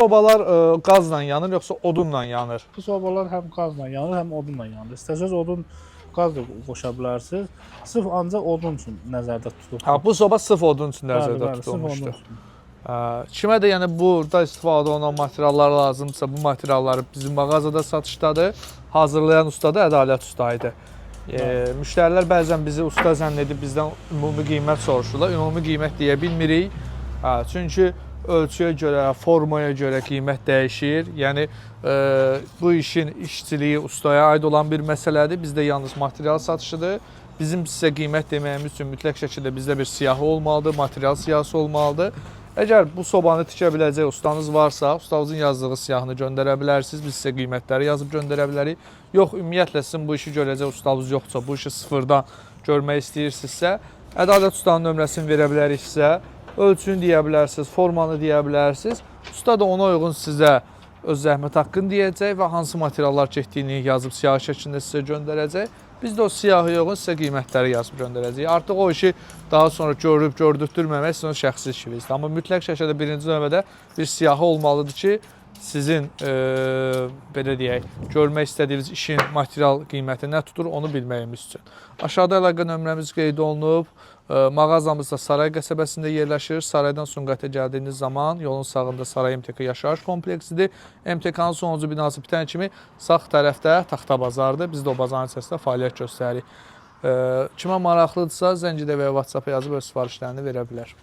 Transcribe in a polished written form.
Sobalar qazla yanır yoxsa odunla yanır? Bu sobalar həm qazla yanır, həm odunla yanır. İstəsəz odun qaz da qoşa bilərsiniz. Sırf ancaq odun üçün nəzərdə tutulub. Ha, bu soba sırf odun üçün Bəli, nəzərdə bəli, sırf odun tutulmuşdur. üçün. Kimə də yəni burada istifadə olunan materiallar lazımdırsa, bu materialları bizim mağazada satışdadır. Hazırlayan usta da Ədalət usta idi. Müştərilər bəzən bizi usta zənn edib bizdən ümumi qiymət soruşurlar. Ümumi qiymət deyə bilmirik. Çünki ölçüyə görə, formaya görə qiymət dəyişir. Yəni bu işin işçiliyi ustaya aid olan bir məsələdir. Bizdə yalnız material satışıdır. Bizim sizə qiymət deməyimiz üçün mütləq şəkildə bizdə bir siyahı olmalıdır, material siyahısı olmalıdır. Əgər bu sobanı tikə biləcək ustanız varsa, ustanızın yazdığı siyahını göndərə bilərsiniz. Biz sizə qiymətləri yazıb göndərə bilərik. Yox, ümumiyyətlə sizin bu işi görəcək ustanız yoxsa, bu işi sıfırdan görmək istəyirsinizsə, Ədalət ustanın nömrəsini verə bilərik sizə. Ölçünü deyə bilərsiniz, formanı deyə bilərsiniz. Usta da ona uyğun sizə öz zəhmət haqqını deyəcək və hansı materiallar getdiyini yazıb siyahı şəklində sizə göndərəcək. Biz də o siyahıya uyğun sizə qiymətləri yazıb göndərəcəyik. Artıq o işi daha sonra görüb gördürtdürməmək sizin şəxsi işinizdir. Amma mütləq şəkildə birinci növbədə bir siyahı olmalıdır ki, sizin belə deyək, görmək istədiyiniz işin material qiyməti nə tutur, onu bilməyimiz üçün. Aşağıda əlaqə nömrəmiz qeyd olunub. Mağazamız da Saray qəsəbəsində yerləşir. Saraydan Sumqayıta gəldiyiniz zaman yolun sağında Saray MTK yaşayış kompleksidir. MTK-nın sonuncu binası bitən kimi sağ tərəfdə Taxta bazardır. Biz də o bazarın içərisində fəaliyyət göstəririk. Kimə maraqlıdırsa zəng edə və ya WhatsApp-a yazıb öz sifarişlərini verə bilər.